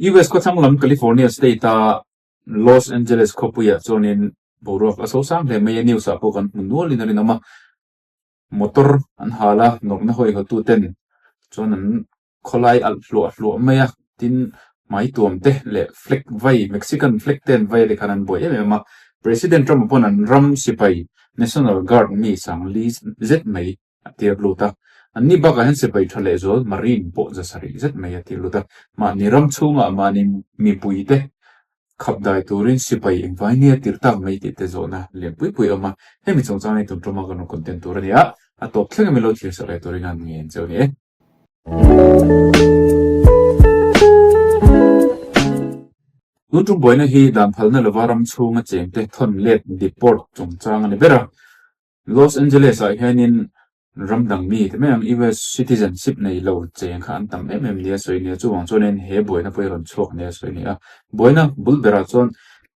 US khawthlang lam California state a Los Angeles khawpuiah chuanin boruak a sosang hle mai a, news ah pawh kan hmu nualin a rinawm a. Motor an hal a, nawrhna hawihawtuten chuan an khawlai alh hluah hluah mai a, tin hmai tuam te leh flag vai, Mexican flag te an vai a tikhan an buai em em a. President Trump-a pawn an ram sipai National Guard mi sangli zet mai a tir lut a. Anni bakah hian sipai tha lehzual Marine pawh za sarih zet mai a tir lut a. Mahni ram chhungah mahni mipuite khap dai turin sipai engvai nia tir tak mai tih te zawhna lian pui pui a awm a. Hemi chungchang hi tun tuma kan rawn content tur a ni a, a tawp thleng a min lo thlir sak leh turin an ngen cheu a ni e. Tun tum buaina hi dan phalna lova ram chhunga chengte thawn let deport chungchang a ni ber a. Los Angeles ah hianin ram dang mi te mai ang US citizenship nei lo cheng kha an tam em em nia sawi nia chuvang chuanin he buaina pawh hi rawn chhuak nia sawi nia. Buaina bul berah chuan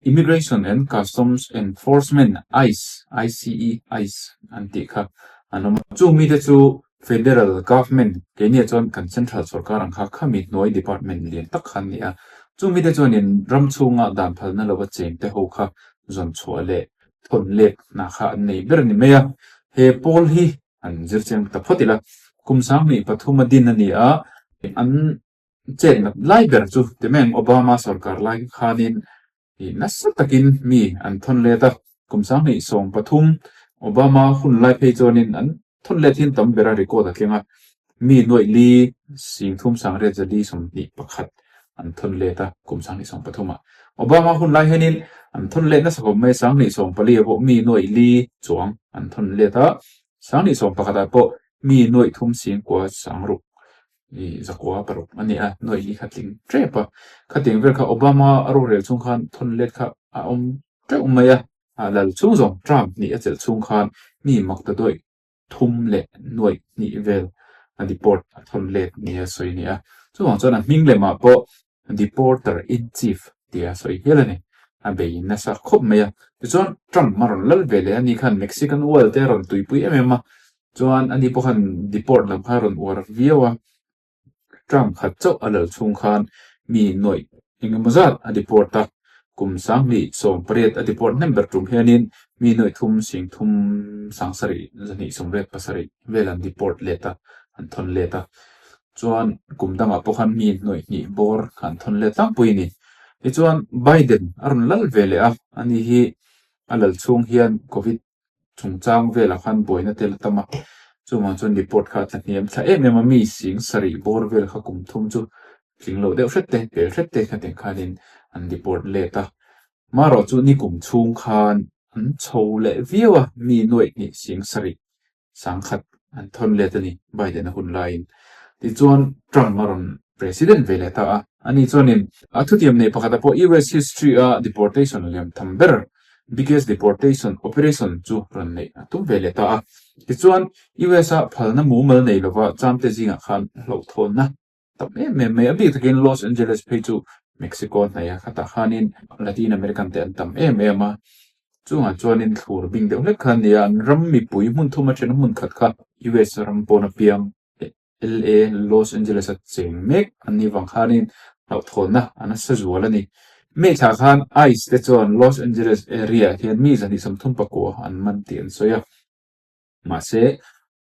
Immigration and Customs Enforcement, ice, ICE, ice an tih kha an awm a. Chung mite chu Federal Government keiniah chuan kan Central sorkar ang kha khami hnuai department lian tak kha an ni a. Chung mite chuanin ram chhunga dan phalna lova cheng te ho kha zawn chhuah leh thawn let hna kha an nei ber a ni mai a, he pawl hi an zir chiang ta phawt ila, kum 2003 a din a ni a, an chet nat lai ber chu ti mai ang Obama sorkar lai khanin ih nasa takin mi an thawn let a, kum 2013 Obama hun lai phei chuanin an Thawn let hian tam bera record a thleng a, mi nuaih li sing thum sangriat zali 21 an thawn let a, kum 2013 ah. Obama hun lai hianin an thawn let nasa khawp mai, 2014 ah pawh mi nuaih li chuang an thawn let a, 2011 ah pawh mi nuaih thum sing kua sang ruk i zakua paruk a ni a, nuaih li kha tling tep a. Khatiang vel kha Obama a rorel chhung khan thawn let kha a awm teuh mai a. A lal chhung zawng Trump hnih a chelh chhung khan mi mak ta dawih thum leh nuaih hnih vel a deport a thawn let nia sawi a ni a. Chuvang chuan a hming lemah pawh Deporter in Chief tia sawi hial a ni. A bei nasa khawp mai a. Tichuan Trump a rawn lal ve leh a ni khan Mexican Wall te a rawn tuipui em em a. Chuan ani pawh khan deport lam kha a rawn uar viau a. Term khat chauh a lal chhung khan mi nuaih eng emaw zat a deport a, kum 2018 a deport hnem ber tum hianin mi nuaih thum sing thum sang sarih zahnih sawmriat pasarih vel an deport let a, an thawn let a. Chuan kum dangah pawh khan mi nuaih hnih bawr kha an thawn let tlangpui a ni. Tichuan Biden a rawn lal ve leh a, ani hi a lal chhung hian Covid chungchang velah khan buaina tel a tam a, chuvang chuan report kha a tla hniam thla em em a, mi sing sarih bawr vel kha kum thum chu tling loh deuh hret te, pel hret te kha tiang khanin an report let a. Marawh chu ni kum chhung khan an chho leh viau a, mi nuaih hnih sing sarih sangkhat an thawn let a ni Biden a hun laiin. Tichuan Trump a rawn president ve leh ta a, ani chuanin a thutiam nei pakhatah pawh US history a deportation liam tham ber biggest deportation operation chu rawn neih a tum ve leh ta a. Tichuan US a phalna mumal nei lova chamte zingah khan hlauhthawnna tam em em mai. A bik takin Los Angeles phei chu Mexico hnaih a khatah khanin Latin American te an tam em em a, chungah chuanin thlur bing deuh hlek kha an ni a, an ram mipui hmun thum a then a hmun khat kha US ram pawn apiang LA, Los Angeles a cheng mek an nih vang khanin hlauhthawnna a nasa zual a ni. May thla khan ICE te chuan Los Angeles area ah hian mi 234 an man tih an sawi a. Mahse,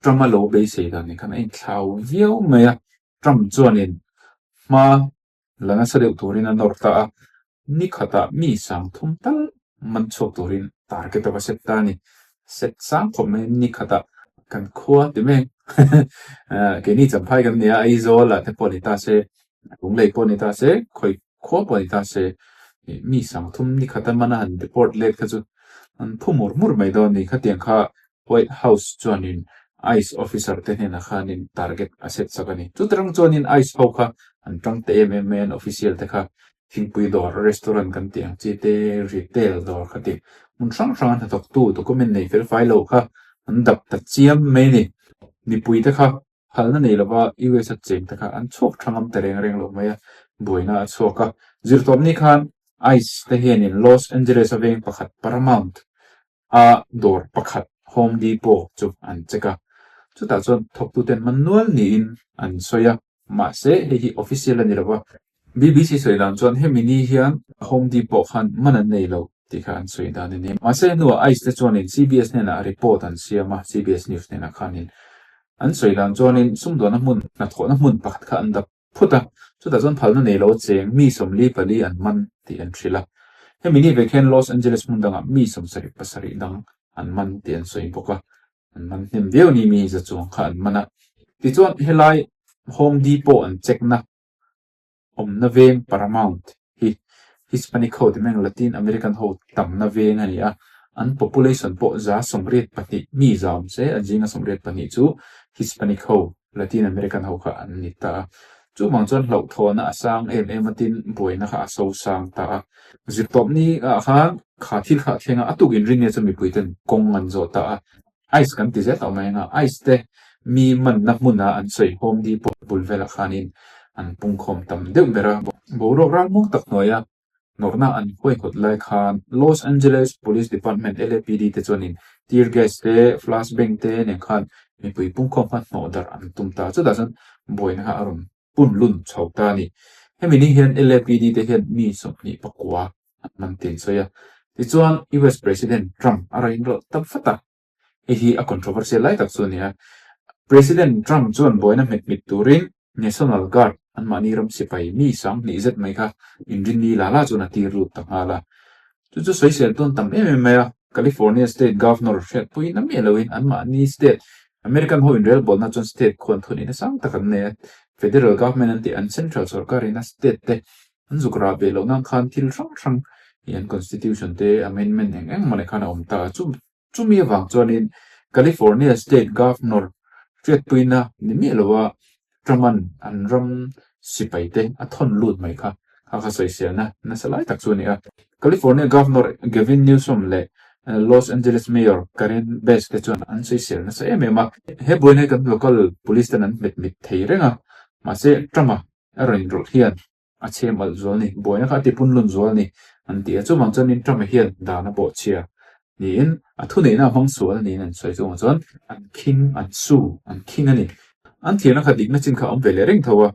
Trump-a lo beisei dan nen khan a inthlau viau mai a, Trump chuanin hma la nasa deuh turin a nawr ta a, ni khatah mi sang thum tal man chhuak turin target a va set ta a ni. Set sang khawp mai ni khatah kan khua ti mek keini Champhai kan nia Aizawl ah te pawh ni ta se, Lunglei pawh ni ta se, khawi khua pawh ni ta se, mi sang thum ni khata mana han deport let kha chu an phu mur mur mai dawn a ni. Khatiang kha White House chuanin ice officer te hnenah khanin target a set sak a ni. Chutarang chuanin ice ho kha an tang ta em em mai a, an official te kha thingpui dawr, restaurant kan tih ang chi te, retail dawr kha tih hmun hrang hranga hnathawktu document nei fel fai lo kha an dap ta chiam mai a ni. Mipui te kha Phalna nei lova US a cheng te kha an chhuak tha ngam ta reng reng lo mai a, buaina a chhuak a. Zirtawpni khan ice te hianin Los Angeles a veng pakhat Paramount a dawr pakhat Home Depot chu an check a. Chutah chuan thawktuten man nual niin an sawi a, mahse hei hi official a ni lova. BBC sawi dan chuan hemi ni hian Home Depot khan man an nei lo tih kha an sawi dan a ni. Mahse hnuah ICE te chuanin CBS hnenah report an siam a, CBS News hnenah khanin an sawi dan chuanin sumdawnna hmun, hnathawhna hmun pakhat kha an dap phut a, chutah chuan phalna nei lo cheng mi 44 an man tih an hrilh a. Hemi ni vek hian Los Angeles hmun dangah mi 77 dang an man tih an sawi bawk a, an man hnem viau ni mi za chuang kha an man a. Tichuan helai Home Depot an check na awmna veng Paramount hi Hispanic ho ti meng Latin American ho tamna veng a ni a, an population pawh 82 mi za awm se a zinga 82 chu Hispanic ho Latin American ho kha an ni ta a. Chuvang chuan hlauhthawhna a sang em em a tin buaina kha a so sang ta a. Zirtawp ni ah khan kha thil kha a thleng a, a tuk inrin nge chu mipui ten kawng an zawh ta a. Ice kan ti zel tawh mai anga ice te mi manna hmuna an sawi Home Depot bul velah khanin an pungkhawm tam deuh ber a. Boruak ralmuang tak hnuaia nawrhna an huaihawt lai khan Los Angeles Police Department, LAPD, te chuanin tear gas te, flash bang te nen khan mipui pungkhawm kha hnawh darh an tum ta. Chutah chuan buaina kha a rawn pun lun chho ta a ni. Hemi ni hian LAPD te hian mi 29 an man tih an sawi a. Tichuan US President Trump a rawn inrawlh ta vat a. Hei hi a controversial lai tak chu a ni a. President Trump chuan buaina hmet hmit turin National Guard anmahni ram sipai mi 2000 zet mai kha inrinni la la chuan a tir lut ta nghal a. Chu chu sawisel tawn tam em em mai a. California State Governor hriatpuiin a miah loin anmahni state American ho inrelbawlna chuan state khuan thunihna sang tak an nei a. Federal government an tih an central sorkarin a state te an zuk rah ve loh nan khan thil hrang hrang hi an constitution te amendment eng eng mawni khan a awm ta a. Chu Chumi avang chuanin California State Governor hriatpuina ni miah loa Trump-a'n an ram sipaite a thawn lut mai kha kha kha sawiselna nasa lai tak chu a ni a. California Governor Gavin Newsom leh Los Angeles Mayor Karen Bass te chuan an sawisel nasa em em a. He buaina hi kan local police ten an hmet mit thei reng a, mahse Trump-a a rawn inrawlh hian A chhe malh zual ni, buaina kha a ti punlun zual ni an ti a. Chuvang chuanin Trump-a hian dan a bawh chhia niin a thuneihna a hmang sual niin an sawi. Chuvang chuan an khing, an su, an khing a ni. An thiamna kha dikna chin kha a awm ve leh reng tho a.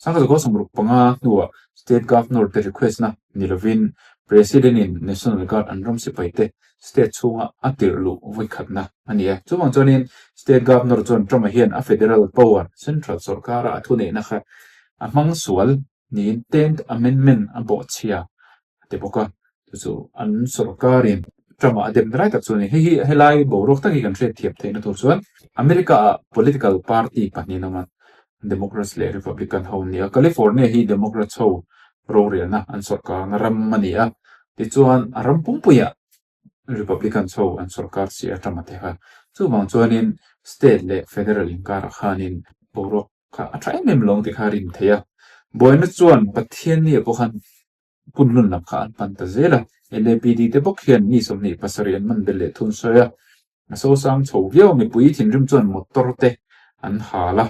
1965 hnuah State Governor te request na ni lovin President-in National Guard an ram sipai te state chhunga a tirh luh vawikhatna a ni a. Chuvang chuanin State Governor chuan Trump-a hian a federal power, central sorkara a thuneihna kha a hmang sual niin Tenth Amendment a bawhchhia a ti bawk a, chu chu an sorkarin Trump-a a dem lai tak chu a ni. Hei hi helai boruak tak hi kan hriat thiam theihna tur chuan America-ah political party pahnih an awm a, Democrats leh Republican ho an ni a. California hi Democrats ho rorelna an sorkarna ram a ni a, tichuan a ram pumpuiah Republicans ho an sorkar si a Trump-a te kha. Chuvang chuanin state leh federal inkarah khanin boruak kha a tha em em lo ang tih kha a rin theih a. Buaina chuan Pathianni ah pawh khan punlun lam kha an pan ta zel a. LAPD te bawk hian mi 27 an man belh leh thun sawi a. A sosang chho viau a mipui thinrim chuan motor te an hal a,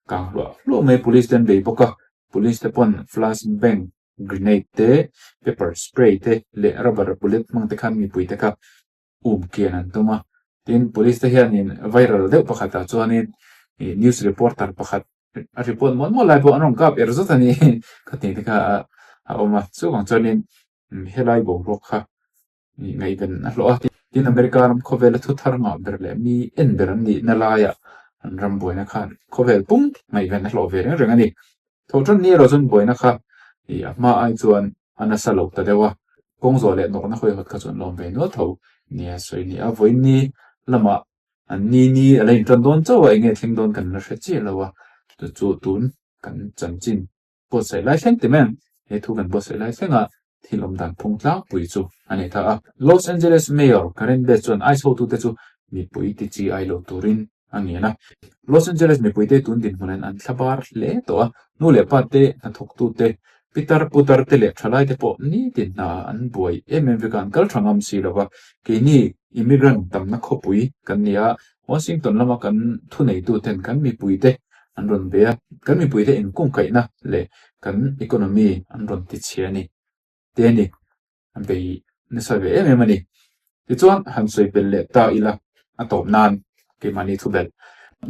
kang hluah hluah mai police te an bei bawk a. Police te pawn flash bang grenade te, pepper spray te leh rubber bullet hmang te khan mipui te kha um kian an tum a. Tin, police te hianin viral deuh pakhatah chuanin ih news reporter pakhat a report mual mual lai pawh an rawn kap er zat a ni khatih te kha a awm a. Chuvang chuanin helai boruak kha ih ngaihven a hlawh a. Tin, America ram khawvela thu thar ngah ber leh mi en ber an nihna laiah an ram buaina khan khawvel pum ngaihven a hlawh ve reng reng a ni. Thawhṭan ni erawh chuan buaina kha ih a hma ai chuan a nasa lo ta deuh a, kawng zawh leh nawrhna hawihawt kha chu an lawm ve nual tho nia sawi ni a. Vawiin ni lamah an ni ni a la inṭan dawn chauh a, eng nge thleng dawn kan la hre chiah lo a, chu chu tun kan chanchin buatsaih lai thleng ti mai ang, he thu kan buatsaih lai thleng a thil awm dan phung tlangpui chu a nei ta a. Los Angeles Mayor Karen Bass chuan ICE hotute chu mipui ti chi ai lo turin a ngen a. Los Angeles mipuite tun dinhmunin an thlabar hle tawh a, nu leh pa te, hnathawktute, pitar putar te leh thalaite pawh nitin hna an buai em em vek a, an kal tha ngam si lo va. Keini immigrant tamna khawpui kan ni a, Washington lama kan thuneituten kan mipuite an rawn bei a, kan mipuite inkungkaihna leh kan economy an rawn tichhia a ni te a ni. A bei nasa ve em em a ni. Tichuan, han sawi belh leh ta ila a tawp nan keimahni thu belh.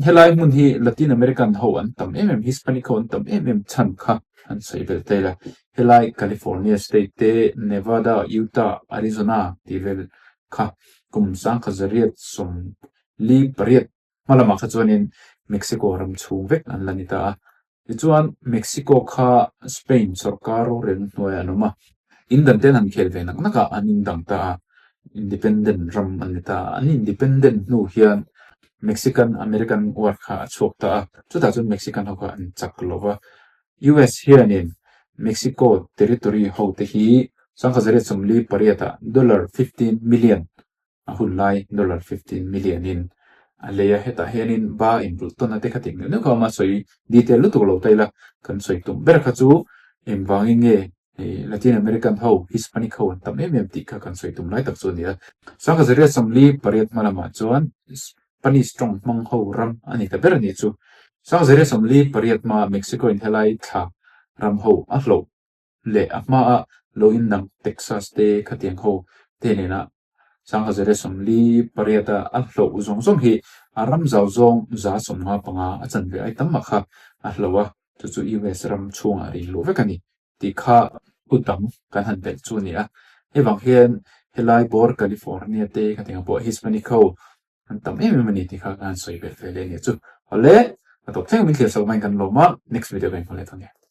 Helai hmun hi Latin American ho an tam em em, Hispanic ho an tam em em chhan kha han sawi belh ta ila. Helai California state te, Nevada, Utah, Arizona tih vel kha kum 1948 hma lamah kha chuanin Mexico ram chhung vek an la ni ta a. Tichuan, Mexico kha Spain sawrkar rorelna hnuaiah an awm a, in dan te an han khel ve nak nak a, an indang ta a, independent ram an ni ta a. An independent hnu hian Mexican American War kha a chhuak ta a, chutah chuan Mexican ho kha an chak lo va. US hianin Mexico territory ho te hi 1948 ah dollar 15 million a hun lai dollar 15 million in a lei a, hetah hianin ba inbulh tawn a te kha tih neuh neuh kha a awm a, sawi detail lutuk lo ta ila kan sawi tum ber kha chu engvangin nge Latin American ho, Hispanic ho an tam em em tih kha kan sawi tum lai tak chu a ni a. 1948 hma lamah chuan Spanish tawng hmang ho ram a ni ta ber a nih chu. 1948 hmaa Mexico in helai thla ram ho a hloh leh a hmaa lo indang Texas te khatiang ho te nena 1948 a a hloh zawng zawng hi a ram zau zawng 55 a chanve ai tam mah kha a hloh a, chu chu US ram chhungah rin luh vek a ni tih kha hu dang kan han belh chu a ni a. Hei vang hian helai bawr California te khatiang pawh Hispanic ho an tam em em a ni tih kha kan han sawi belh ve leh a nia chu. Awle, a tawp thleng min thlir sak hmain kan lawm a, next video kan inhmu leh dawn nia.